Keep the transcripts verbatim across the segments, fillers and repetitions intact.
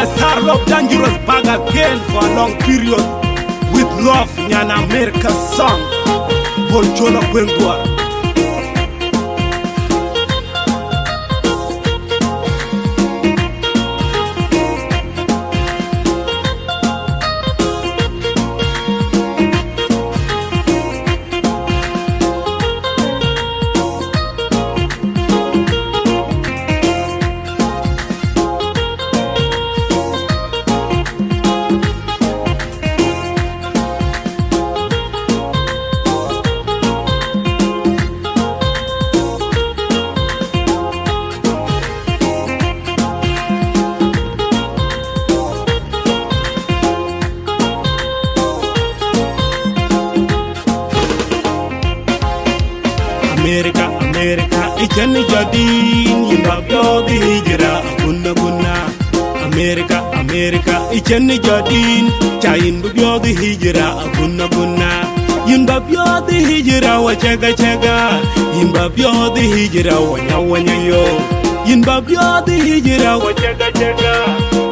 Star Love Dangerous back again for a long period with love, Nyan America song. Bol Chola Kwengwa. America, America, iceni jadin, yimba biodi hijra, guna guna. America, America, iceni jadin, cha yimba biodi hijra, guna guna. Yimba biodi hijra, wa chega chega. Yimba biodi hijra, wa nya wa nya yo. Yimba biodi hijra, wa chega chega.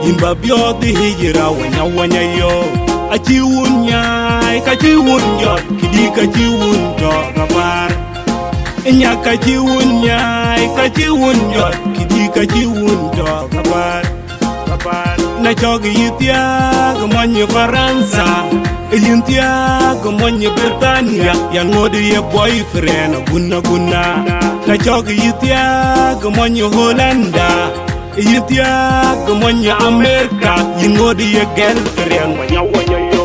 Yimba biodi hijra, wa nya wa nya yo. Achi wun nyai, ka chi wun jot, kidi ka chi wun to kapar. Nya ka chi wun nyai, ka chi wun jot, kidi ka chi wun to kapar. Na cɔk yï thiaak mony Faransa, yïn thiaak mony Britania, yan ŋot ye boyfriend guna guna. Na cɔk yï thiaak mony Holanda, yïn thiaak mony America, yïn ŋot ye girlfriend wanya wanya yo.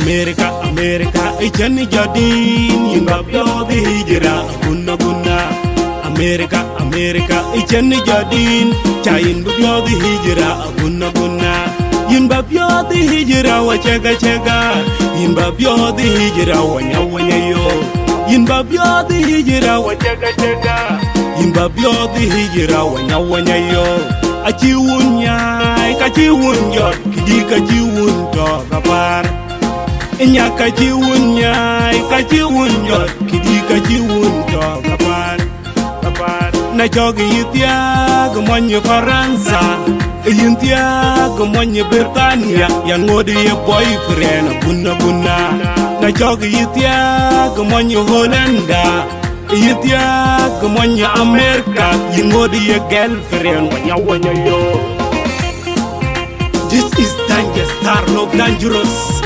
America, America, iceni jadin, yimba biodi hijra, guna guna. America, America, iceni jadin, cha yimba biodi hijra, guna guna. Yimba biodi hijra, wa chega chega. Yimba biodi hijra, wa nya wa nya yo. Yimba biodi hijra, wa chega chega. Yimba biodi hijra, wa nya wa nya yo. Achi wun nyai, ka chi wun jot, kidi ka chi wun to kapar. Nya ka chi wun nyai, ka chi wun jot, kidi ka chi wun to kapar. Na cɔk yï thiaak mony Faransa, yïn thiaak mony Britania, yan ŋot ye boyfriend guna guna. Na cɔk yï thiaak mony Holanda, yïn thiaak mony America, yïn ŋot ye girlfriend wanya wanya yo. This is Danger Star Love Dangerous.